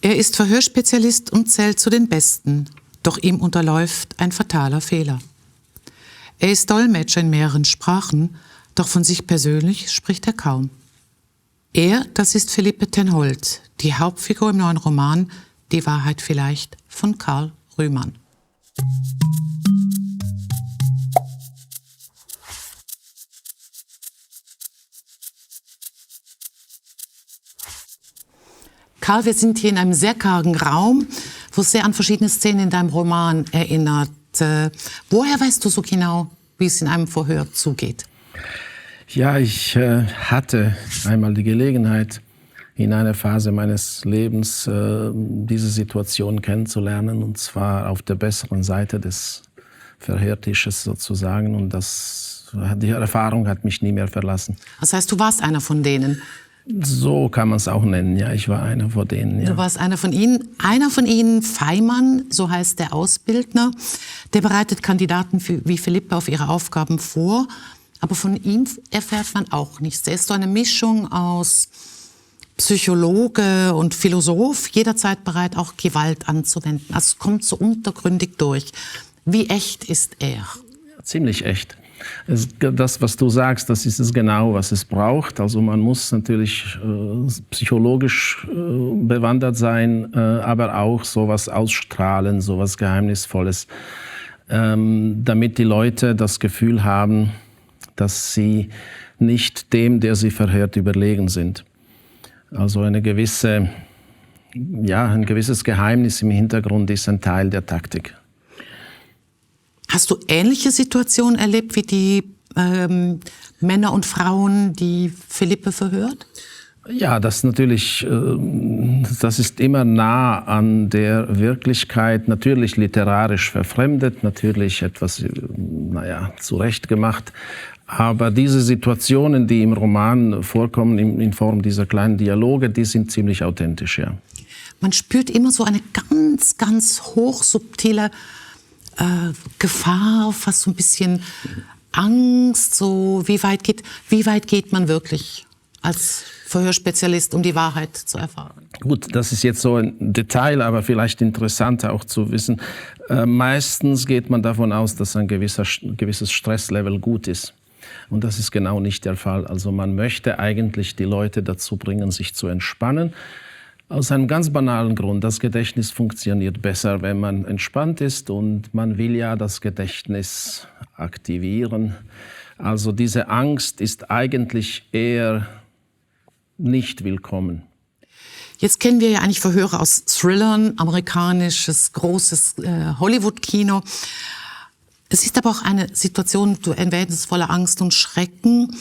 Er ist Verhörspezialist und zählt zu den Besten, doch ihm unterläuft ein fataler Fehler. Er ist Dolmetscher in mehreren Sprachen, doch von sich persönlich spricht er kaum. Er, das ist Philippe ten Holt, die Hauptfigur im neuen Roman Die Wahrheit vielleicht von Karl Rühmann. Karl, wir sind hier in einem sehr kargen Raum, wo es sehr an verschiedene Szenen in deinem Roman erinnert. Woher weißt du so genau, wie es in einem Verhör zugeht? Ja, ich hatte einmal die Gelegenheit, in einer Phase meines Lebens diese Situation kennenzulernen, und zwar auf der besseren Seite des Verhörtisches sozusagen. Und die Erfahrung hat mich nie mehr verlassen. Das heißt, du warst einer von denen? So kann man es auch nennen, ja. Ich war einer von denen, ja. Du warst einer von ihnen. Einer von ihnen, Feimann, so heißt der Ausbildner, der bereitet Kandidaten wie Philippe auf ihre Aufgaben vor. Aber von ihm erfährt man auch nichts. Er ist so eine Mischung aus Psychologe und Philosoph, jederzeit bereit, auch Gewalt anzuwenden. Also es kommt so untergründig durch. Wie echt ist er? Ja, ziemlich echt. Das, was du sagst, das ist es genau, was es braucht. Also man muss natürlich psychologisch bewandert sein, aber auch sowas ausstrahlen, sowas Geheimnisvolles, damit die Leute das Gefühl haben, dass sie nicht dem, der sie verhört, überlegen sind. Also ein gewisses Geheimnis im Hintergrund ist ein Teil der Taktik. Hast du ähnliche Situationen erlebt wie die Männer und Frauen, die Philippe verhört? Ja, das natürlich, das ist immer nah an der Wirklichkeit, natürlich literarisch verfremdet, natürlich etwas, zurechtgemacht. Aber diese Situationen, die im Roman vorkommen, in Form dieser kleinen Dialoge, die sind ziemlich authentisch, ja. Man spürt immer so eine ganz, ganz hochsubtile Gefahr, fast so ein bisschen Angst, so wie weit geht man wirklich als Verhörspezialist, um die Wahrheit zu erfahren? Gut, das ist jetzt so ein Detail, aber vielleicht interessanter auch zu wissen. Meistens geht man davon aus, dass ein gewisses Stresslevel gut ist. Und das ist genau nicht der Fall. Also man möchte eigentlich die Leute dazu bringen, sich zu entspannen. Aus einem ganz banalen Grund. Das Gedächtnis funktioniert besser, wenn man entspannt ist, und man will ja das Gedächtnis aktivieren. Also diese Angst ist eigentlich eher nicht willkommen. Jetzt kennen wir ja eigentlich Verhöre aus Thrillern, amerikanisches, großes Hollywood-Kino. Es ist aber auch eine Situation, du erwähnst es, voller Angst und Schrecken.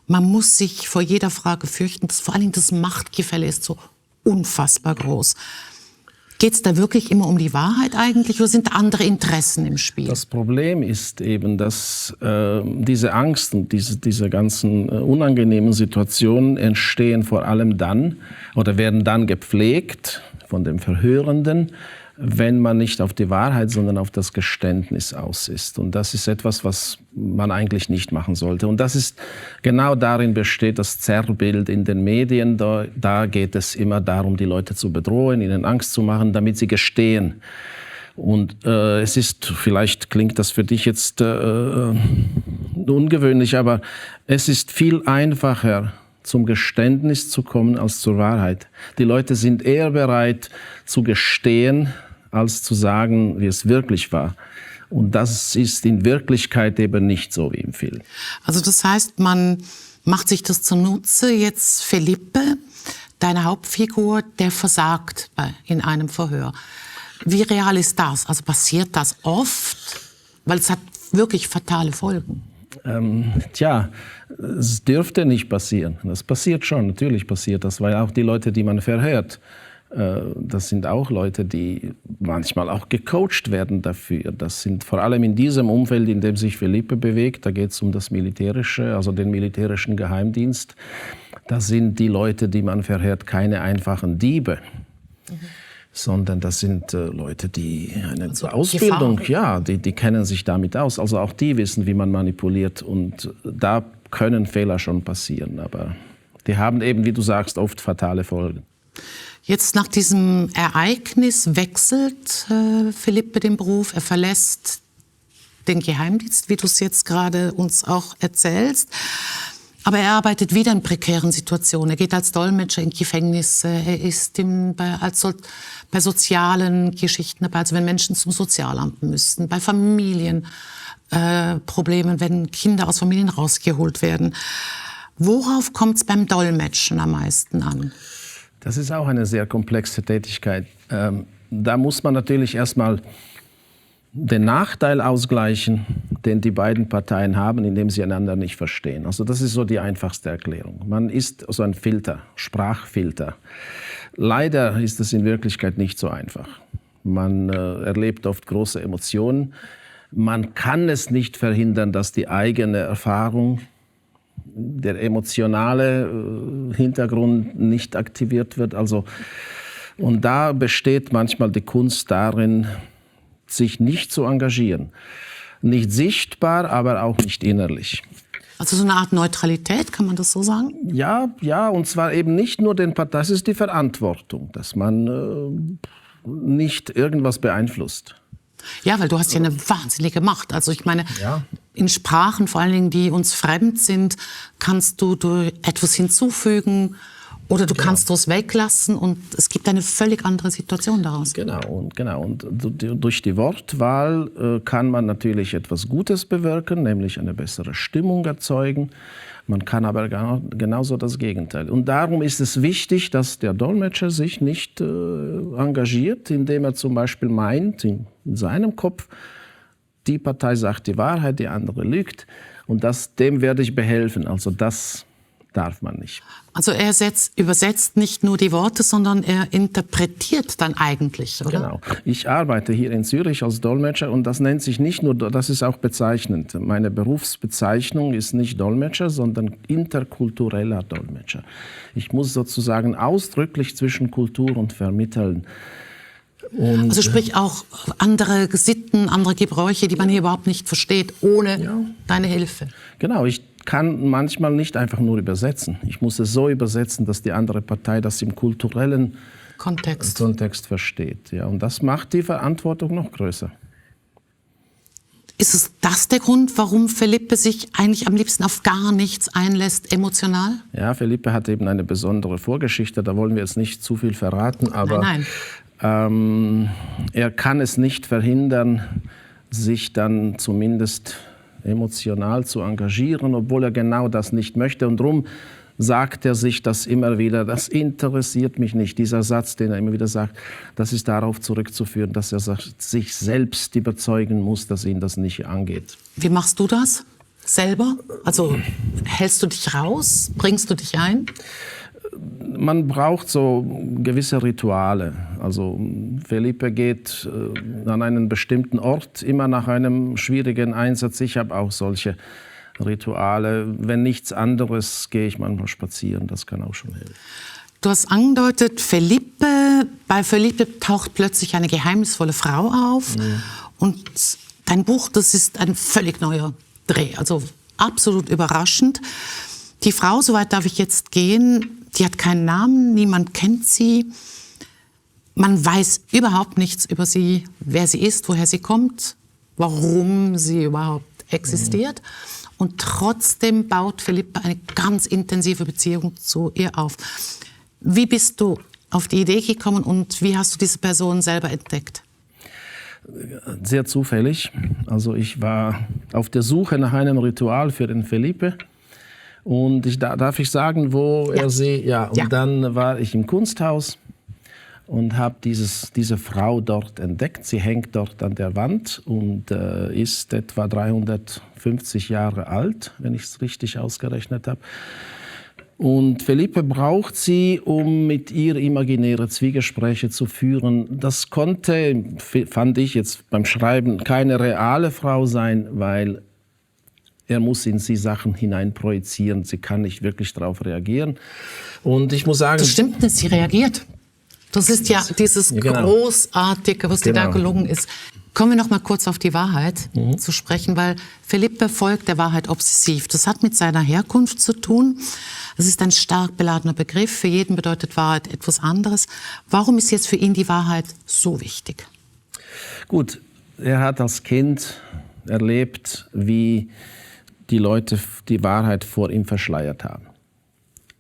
Man muss sich vor jeder Frage fürchten. Vor allem das Machtgefälle ist so unfassbar groß. Geht es da wirklich immer um die Wahrheit eigentlich, oder sind da andere Interessen im Spiel? Das Problem ist eben, dass diese Angst und diese ganzen unangenehmen Situationen entstehen vor allem dann oder werden dann gepflegt von dem Verhörenden, wenn man nicht auf die Wahrheit, sondern auf das Geständnis aus ist. Und das ist etwas, was man eigentlich nicht machen sollte. Und das ist, genau darin besteht das Zerrbild in den Medien. Da geht es immer darum, die Leute zu bedrohen, ihnen Angst zu machen, damit sie gestehen. Und es ist, vielleicht klingt das für dich jetzt ungewöhnlich, aber es ist viel einfacher, zum Geständnis zu kommen als zur Wahrheit. Die Leute sind eher bereit zu gestehen, als zu sagen, wie es wirklich war. Und das ist in Wirklichkeit eben nicht so wie im Film. Also das heißt, man macht sich das zunutze. Jetzt Philippe, deine Hauptfigur, der versagt in einem Verhör. Wie real ist das? Also passiert das oft? Weil es hat wirklich fatale Folgen. Es dürfte nicht passieren. Das passiert schon, natürlich passiert das, weil auch die Leute, die man verhört, das sind auch Leute, die manchmal auch gecoacht werden dafür. Das sind vor allem in diesem Umfeld, in dem sich Philippe bewegt, da geht es um das Militärische, also den militärischen Geheimdienst. Da sind die Leute, die man verhört, keine einfachen Diebe. Sondern das sind Leute, die eine Ausbildung, ja, die kennen sich damit aus. Also auch die wissen, wie man manipuliert, und da können Fehler schon passieren. Aber die haben eben, wie du sagst, oft fatale Folgen. Jetzt nach diesem Ereignis wechselt Felipe den Beruf. Er verlässt den Geheimdienst, wie du es jetzt gerade uns auch erzählst. Aber er arbeitet wieder in prekären Situationen. Er geht als Dolmetscher in Gefängnisse, er ist bei sozialen Geschichten dabei, also wenn Menschen zum Sozialamt müssen, bei Familienproblemen, wenn Kinder aus Familien rausgeholt werden. Worauf kommt es beim Dolmetschen am meisten an? Das ist auch eine sehr komplexe Tätigkeit. Da muss man natürlich erstmal den Nachteil ausgleichen, den die beiden Parteien haben, indem sie einander nicht verstehen. Also das ist so die einfachste Erklärung. Man ist so ein Filter, Sprachfilter. Leider ist es in Wirklichkeit nicht so einfach. Man erlebt oft große Emotionen. Man kann es nicht verhindern, dass die eigene Erfahrung, der emotionale Hintergrund nicht aktiviert wird. Und da besteht manchmal die Kunst darin, sich nicht zu engagieren. Nicht sichtbar, aber auch nicht innerlich. Also so eine Art Neutralität, kann man das so sagen? Ja, und zwar eben nicht nur das ist die Verantwortung, dass man nicht irgendwas beeinflusst. Ja, weil du hast ja eine wahnsinnige Macht. Also ich meine, in Sprachen, vor allen Dingen, die uns fremd sind, kannst du etwas hinzufügen oder du kannst es weglassen und es gibt eine völlig andere Situation daraus. Genau. Und durch die Wortwahl kann man natürlich etwas Gutes bewirken, nämlich eine bessere Stimmung erzeugen. Man kann aber genauso das Gegenteil. Und darum ist es wichtig, dass der Dolmetscher sich nicht engagiert, indem er zum Beispiel meint, in seinem Kopf, die Partei sagt die Wahrheit, die andere lügt. Und dem werde ich behelfen. Also das darf man nicht. Also er übersetzt nicht nur die Worte, sondern er interpretiert dann eigentlich, oder? Genau. Ich arbeite hier in Zürich als Dolmetscher und das nennt sich nicht nur, das ist auch bezeichnend. Meine Berufsbezeichnung ist nicht Dolmetscher, sondern interkultureller Dolmetscher. Ich muss sozusagen ausdrücklich zwischen Kultur und Vermitteln. Also sprich auch andere Sitten, andere Gebräuche, die man hier überhaupt nicht versteht, ohne deine Hilfe. Genau, ich kann manchmal nicht einfach nur übersetzen. Ich muss es so übersetzen, dass die andere Partei das im kulturellen Kontext versteht. Ja, und das macht die Verantwortung noch größer. Ist es das der Grund, warum Felipe sich eigentlich am liebsten auf gar nichts einlässt, emotional? Ja, Felipe hat eben eine besondere Vorgeschichte, da wollen wir jetzt nicht zu viel verraten, aber er kann es nicht verhindern, sich dann zumindest emotional zu engagieren, obwohl er genau das nicht möchte. Und darum sagt er sich das immer wieder, das interessiert mich nicht. Dieser Satz, den er immer wieder sagt, das ist darauf zurückzuführen, dass er sich selbst überzeugen muss, dass ihn das nicht angeht. Wie machst du das selber? Also hältst du dich raus? Bringst du dich ein? Man braucht so gewisse Rituale. Also Felipe geht an einen bestimmten Ort, immer nach einem schwierigen Einsatz. Ich habe auch solche Rituale. Wenn nichts anderes, gehe ich manchmal spazieren. Das kann auch schon helfen. Du hast angedeutet, bei Felipe taucht plötzlich eine geheimnisvolle Frau auf. Und dein Buch, das ist ein völlig neuer Dreh. Also absolut überraschend. Die Frau, soweit darf ich jetzt gehen, die hat keinen Namen, niemand kennt sie. Man weiß überhaupt nichts über sie, wer sie ist, woher sie kommt, warum sie überhaupt existiert. Und trotzdem baut Felipe eine ganz intensive Beziehung zu ihr auf. Wie bist du auf die Idee gekommen und wie hast du diese Person selber entdeckt? Sehr zufällig. Also ich war auf der Suche nach einem Ritual für den Felipe. Und darf ich sagen, wo er sie... Dann war ich im Kunsthaus und habe diese Frau dort entdeckt. Sie hängt dort an der Wand und ist etwa 350 Jahre alt, wenn ich es richtig ausgerechnet habe. Und Felipe braucht sie, um mit ihr imaginäre Zwiegespräche zu führen. Das konnte, fand ich jetzt beim Schreiben, keine reale Frau sein, weil er muss in sie Sachen hineinprojizieren. Sie kann nicht wirklich darauf reagieren. Und ich muss sagen... Das stimmt nicht, sie reagiert. Das ist ja dieses Großartige, was dir da gelungen ist. Kommen wir noch mal kurz auf die Wahrheit zu sprechen, weil Felipe folgt der Wahrheit obsessiv. Das hat mit seiner Herkunft zu tun. Es ist ein stark beladener Begriff. Für jeden bedeutet Wahrheit etwas anderes. Warum ist jetzt für ihn die Wahrheit so wichtig? Gut, er hat als Kind erlebt, wie die Leute die Wahrheit vor ihm verschleiert haben.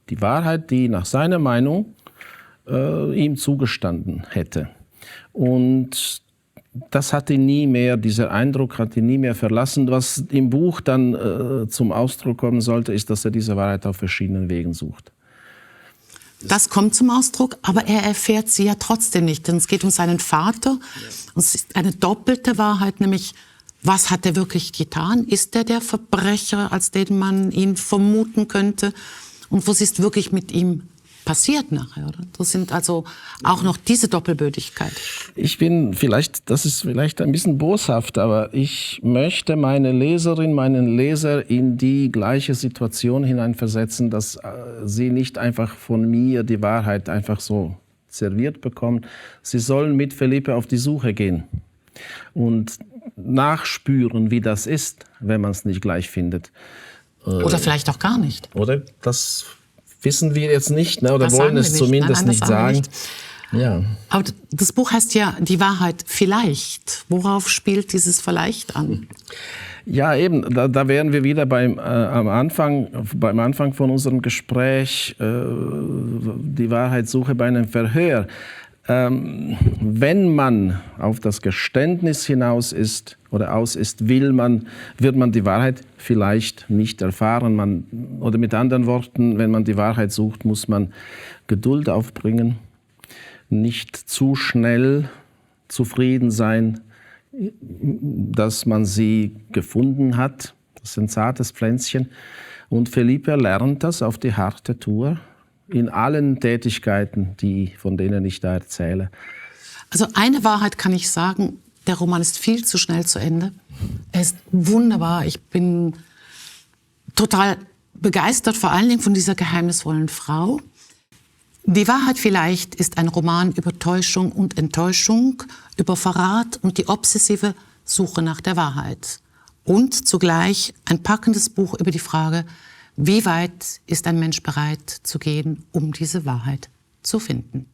Die Wahrheit, die nach seiner Meinung ihm zugestanden hätte. Und das hat ihn nie mehr, dieser Eindruck hat ihn nie mehr verlassen. Was im Buch dann zum Ausdruck kommen sollte, ist, dass er diese Wahrheit auf verschiedenen Wegen sucht. Das kommt zum Ausdruck, aber er erfährt sie ja trotzdem nicht. Denn es geht um seinen Vater. Und es ist eine doppelte Wahrheit, nämlich, was hat er wirklich getan? Ist er der Verbrecher, als den man ihn vermuten könnte? Und was ist wirklich mit ihm passiert nachher, oder? Das sind also auch noch diese Doppelbödigkeit. Das ist vielleicht ein bisschen boshaft, aber ich möchte meine Leserin, meinen Leser in die gleiche Situation hineinversetzen, dass sie nicht einfach von mir die Wahrheit einfach so serviert bekommen. Sie sollen mit Felipe auf die Suche gehen und nachspüren, wie das ist, wenn man es nicht gleich findet. Oder vielleicht auch gar nicht. Oder das wissen wir jetzt nicht, ne? Oder wollen es zumindest nicht sagen. Ja. Aber das Buch heißt ja Die Wahrheit vielleicht. Worauf spielt dieses Vielleicht an? Ja, eben, da wären wir wieder beim Anfang von unserem Gespräch, die Wahrheitssuche bei einem Verhör. Wenn man auf das Geständnis hinaus ist oder aus ist, wird man die Wahrheit vielleicht nicht erfahren. Oder mit anderen Worten, wenn man die Wahrheit sucht, muss man Geduld aufbringen, nicht zu schnell zufrieden sein, dass man sie gefunden hat. Das ist ein zartes Pflänzchen. Und Felipe lernt das auf die harte Tour. In allen Tätigkeiten, von denen ich da erzähle. Also eine Wahrheit kann ich sagen, der Roman ist viel zu schnell zu Ende. Er ist wunderbar. Ich bin total begeistert, vor allen Dingen von dieser geheimnisvollen Frau. Die Wahrheit vielleicht ist ein Roman über Täuschung und Enttäuschung, über Verrat und die obsessive Suche nach der Wahrheit. Und zugleich ein packendes Buch über die Frage, wie weit ist ein Mensch bereit zu gehen, um diese Wahrheit zu finden?